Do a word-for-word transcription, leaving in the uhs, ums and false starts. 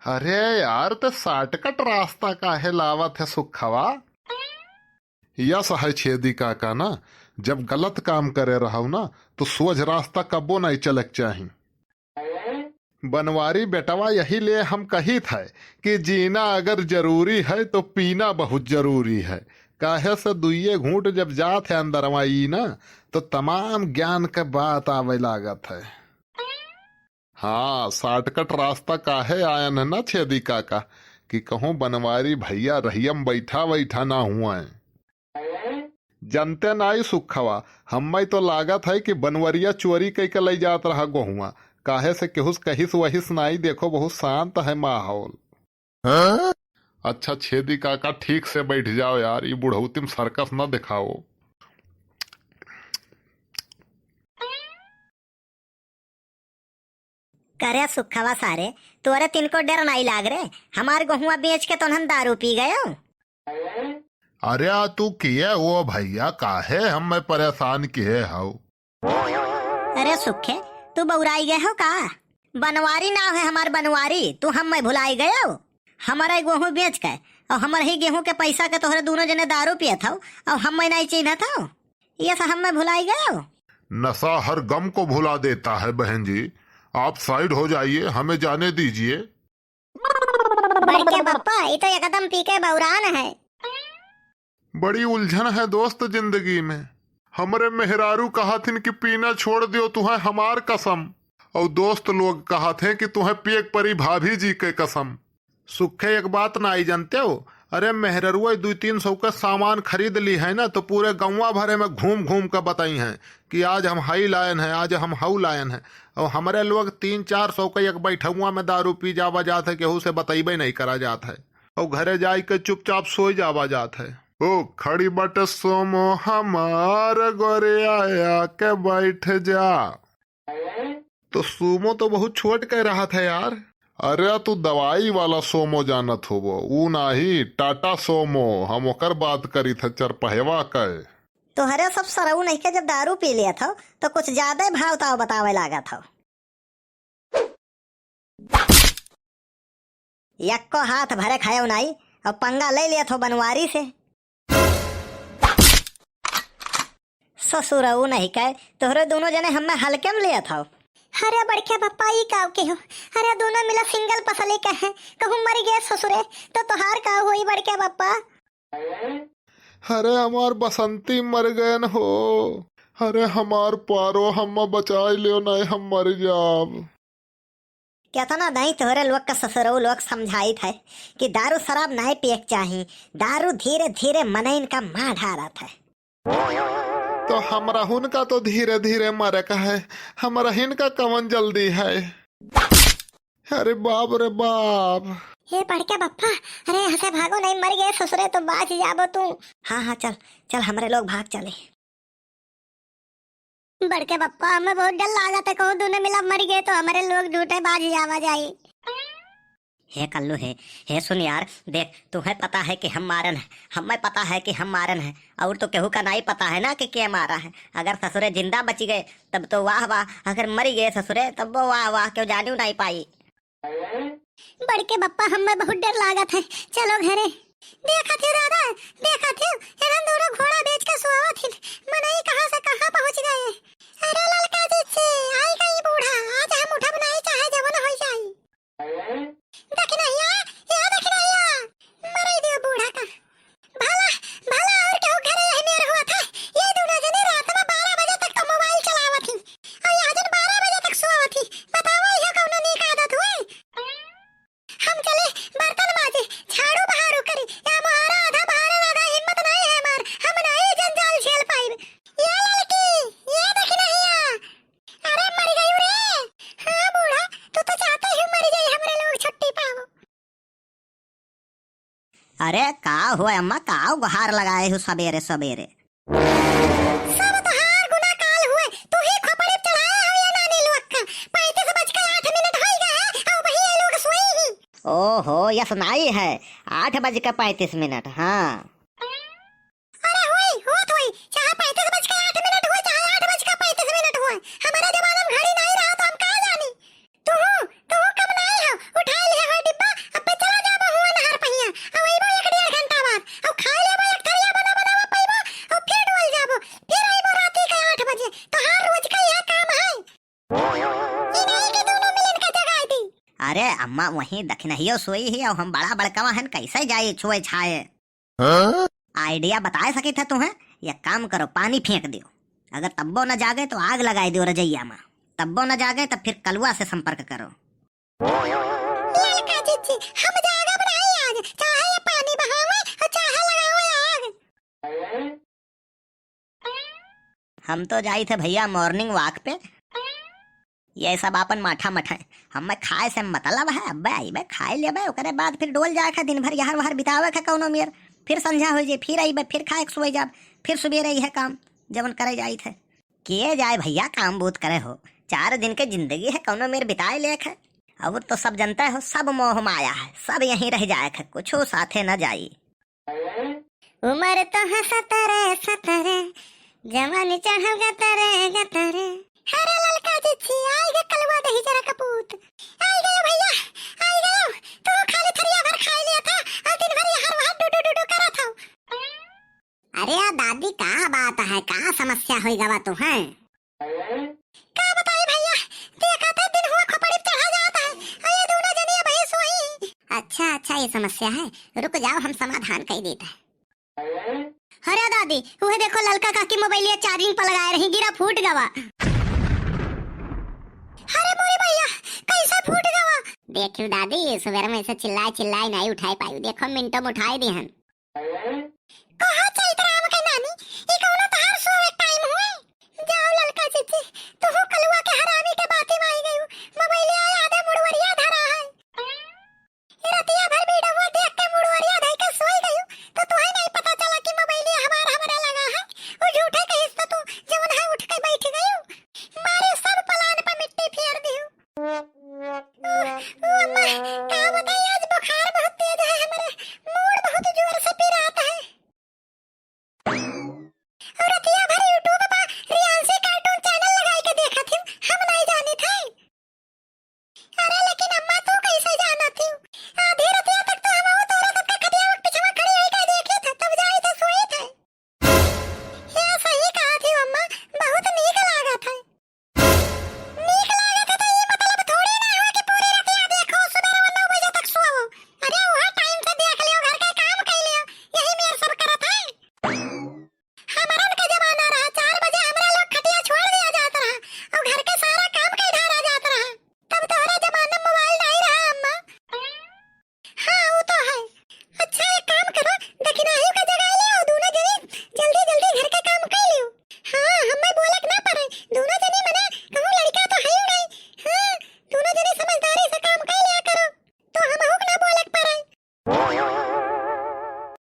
अरे यार, ते shortcut रास्ता काहे लावत है सुखवा? यस है छेदी काका ना, जब गलत काम करे रहव ना, तो सोझ रास्ता कब्बो नहीं चले के चाही। बनवारी बेटवा, यही ले हम कहित है कि जीना अगर जरूरी है, तो पीना बहुत जरूरी है। काहे से दुइये घूंट जब जात है अंदरवा ई ना, तो तमाम ज्ञान के बात आवे लागत है। हाँ, shortcut रास्ता काहे आयन है ना छेदी काका, कि कहूँ बनवारी भैया रहियम बैठा बैठा ना हुए। जनते नाई सुखवा, हम्मै तो लागत है कि बनवरिया चोरी कई के लई जात रहा गोहुआ, काहे से केहुस कहिस वहिस नाई, देखो बहुत शांत है माहौल। हाँ? अच्छा छेदी काका, ठीक से बैठ जाओ यार, ई बुढ़ौती में सर्कस न दिखाओ। करे सुखवा सारे, तोरे तिनको डर नाई लाग रे, हमार गोहुआ बेच के तोहन दारू पी गयो। अरे आ तू किए हो भैया, काहे हम्मै परेशान किए हौ? अरे सुखे, तू बौराई गए हो का? बनवारी नाव है हमार बनवारी, तू हम्मै भुलाई गयो? हमारा ही गेहूं बेच के और हमारे ही गेहूं के पैसा के तोहरे दोनों जने दारू पियत हो और हम्मै नहीं चिन्हत हो, ये सब हम्मै भुलाई गयो? नशा हर गम को भुला देता है बहन जी, आप side हो जाइए, हमें जाने दीजिए। बड़के बप्पा, ई तो एकदम पी के बौरान है। बड़ी उलझन है दोस्त जिंदगी में। हमरे मेहरारू कहथिन कि पीना छोड़ दियो, तुहें हमार कसम। और दोस्त लोग कहत हैं कि तुहें पिए के परी भाभी जी के कसम। सुखे एक बात नाई जनते हो, अरे मेहररुआ दुई तीन सौ के सामान खरीद ली है ना, तो पूरे गौवा भरे में घूम घूम के बताई हैं कि आज हम हई लायन है, आज हम हऊ लायन है। और हमरे लोग तीन चार सौ के एक बैठउआ में दारू पी जावा जात है, केहू से बतइबे नहीं करा जात है। और घरे जाई के चुपचाप सोई जावा जात है। ओ खड़ी बाटे सोमो हमार गोरे आया के बैठ जा। तो सोमो तो बहुत छोट कह रहा था यार। अरे तू दवाई वाला सोमो जानत होबो, ऊ नाही टाटा सोमो, हम ओकर बात करी था चरपहवा के। तोहरे सब सरऊ नहीं के जब दारू पी लिया था तो कुछ ज्यादा भाव ताव बतावे लागा था। यक्को हाथ भरे खायो नाई, अब पंगा ले लिया थो बनवारी से। ससुरऊ नहीं कहे, तोहरे दोनों जने हमें हल्के में लिया था। अरे बड़के बप्पा, ई काव के हो? अरे दोनों मिला सिंगल पसले के हैं, कहूँ मर गए ससुरे, तो तोहार का होई बड़के बप्पा? अरे हमार बसंती मर गयन हो, अरे हमार पारो, हम बचाई लियो, नहीं हम मर जाब। केतना दाई तोहरे लोग का ससुरऊ लोग समझाइत है कि दारू शराब नाय पिए के चाही, दारू धीरे धीरे मनइन का मार ढारत है। तो हमरहुन का तो धीरे धीरे मरे का है, हमरहिन का कवन जल्दी है। अरे बाप रे बाप। हे बड़के बप्पा, अरे यहाँ से भागो, नहीं मर गए ससुरे तो बाच जाबो तू। हाँ हाँ चल, चल हमरे लोग भाग चले। बड़के बप्पा, हमें बहुत डर लागत है, कहूँ दोनों मिला मर गए तो हमरे लोग झूठे बाज जावा जाई। हे कल्लू हे, हे सुन यार, देख, तुम्हें पता है कि हम मारन है, हमें पता है कि हम मारन है, और तो केहू का नहीं पता है ना कि के मारा है। अगर ससुरे जिंदा बची गए तब तो वाह वाह, अगर मरी गए ससुरे तब वो वाह वाह, क्यों जानियो नहीं पाई। बड़के बप्पा, हमें बहुत डर लागत है, चलो घरे। देखा थियो दादा, देखा थियो, एनन दोनों घोड़ा बेच के सुआवत हिन, मनई कहाँ से कहाँ पहुँच गए। अरे ललका जी से आई गई बूढ़ा, आज हम उठब नहीं चाहे जवन हो जाई। दखिनहिया, या दखिनहिया, मरई दियो बूढ़ा का। भला, भला और केहू घरे यही मेर हुआ था। ये दोनों जने रात में बारह बजे तक तो मोबाइल चलावत ही। और यहाँ जन बारह बजे तक सोवत ही। बताओ, यह कौनो नीक आदत हुए? हम चले बर्तन माजे, झाड़ू बहारू करी। या मोहारा आधा बहारे ज्यादा हिम्मत नहीं है हमार। हम नहीं जंजाल झेल पाइब। ये लड़की, ये दखिनहिया। अरे मर गई रे। हाँ बूढ़ा, तू तो चाहते ही मर जाई, हमरे लोग छुट्टी पावो। अरे का हुआ अम्मा, का गुहार लगाए हो सबेरे सबेरे? सब तोहार गुनाह काल हुए, तू ही खोपड़ी पे चढ़ाए हो ये नानी लोग का। पैंतीस बज के आठ मिनट होई गए हैं, और वही ये लोग सोई ही। ओहो, यस नाई है, आठ बज के पैंतीस मिनट, हाँ। अरे होई, होत होई, चाहे पैंतीस बज के आठ मिनट होई, चाहे आठ बज के पैंतीस मिनट होई, हमारे जमाना में घड़ी नहीं रहा तो हम का जानी। तू, तू कम नाई हो, उठा लिया हो डिब्बा, अम्मा वहीं दखिनहियो सोई ही, अउ हम बड़ा बड़कवा हन, कैसे जाई छुए छाए? हाँ? Idea बताए सकित है तुहें, एक काम करो, पानी फेंक दियो। अगर तब्बो न जागे तो आग लगाए दियो रजइया मा, तब्बो न जागे तब फिर कलुआ से संपर्क करो। ललका जिज्जी, हम जागब नाई आज, चाहे ये पानी बहावे अउ चाहे लगावे आग। हम तो जाई थे भइया morning walk पे। ये सब आपन माठा मठाए, हमें खाए से मतलब है। अब्बे आइबे, खाए लेबे, ओकरे बाद फिर डोल जाए खा, दिन भर यहर वहर बितावे खा कौनो मेर, फिर संझा होइ जाए, फिर आइबे, फिर खाए के सोए जाब, फिर सुबेरे इहे काम जवन करे जाई थे। के जाए भइया, काम बूत करे हो, चार दिन के जिंदगी है, कौनो मेर बिताए लेख है। और तो सब जनते हो, सब मोह माया है, सब यहीं रह जाए है, कुछो साथे न जाई। उमर तो है सतरे सतरे, जवानी चढ़ल गतरे गतरे। अरे ललका जिज्जी, आइ गे कलुआ दही जरा कपूत। आइ गे भइया, आइ गे। तू खाली थरिया भर खाइ लिया था, अउ दिन भर यहर वहर डुडु डुडु करत हो। अरे दादी, का बात है, का समस्या होइ गवा तुहें? का बताई भइया, देखा था दिन हुआ खोपड़ी पे चढ़ा जात है, अउ ये दोनों जनी अबहीं सोई। अच्छा अच्छा, ये समस्या है, रुक जाओ, हम समाधान कइ देत है। अरे दादी, उहे देखो ललका काकी मोबाइलिया charging पर लगाए रही, गिरा फूट गवा। अरे मोरी भइया, कैसे फूट गवा? देखियो दादी, सुबेर में से चिल्लाए चिल्लाए नाई उठाए पायू, देखो मिनटो में उठाए दिहन। कहा चैत राम के नानी, ई कौनो तहार सोवे टाइम हुए? जाओ ललका जिज्जी, तुहू कलुआ के हरामी के बाती में आइ गयू, मोबाइलिया आदे मुड़वरिया धरा है। ई रतिया भर वीडियो देख के मुड़वरिया धइ के सोइ गयू, तो तुहे नाई पता चला कि मोबाइलिया हमार हमरा लगा है। उ झूठे कहिस तो तू जवन है उठ के बैठ गयू, मारे सब plan पे मिट्टी फेर दिहू। ओ, ओ अम्मा,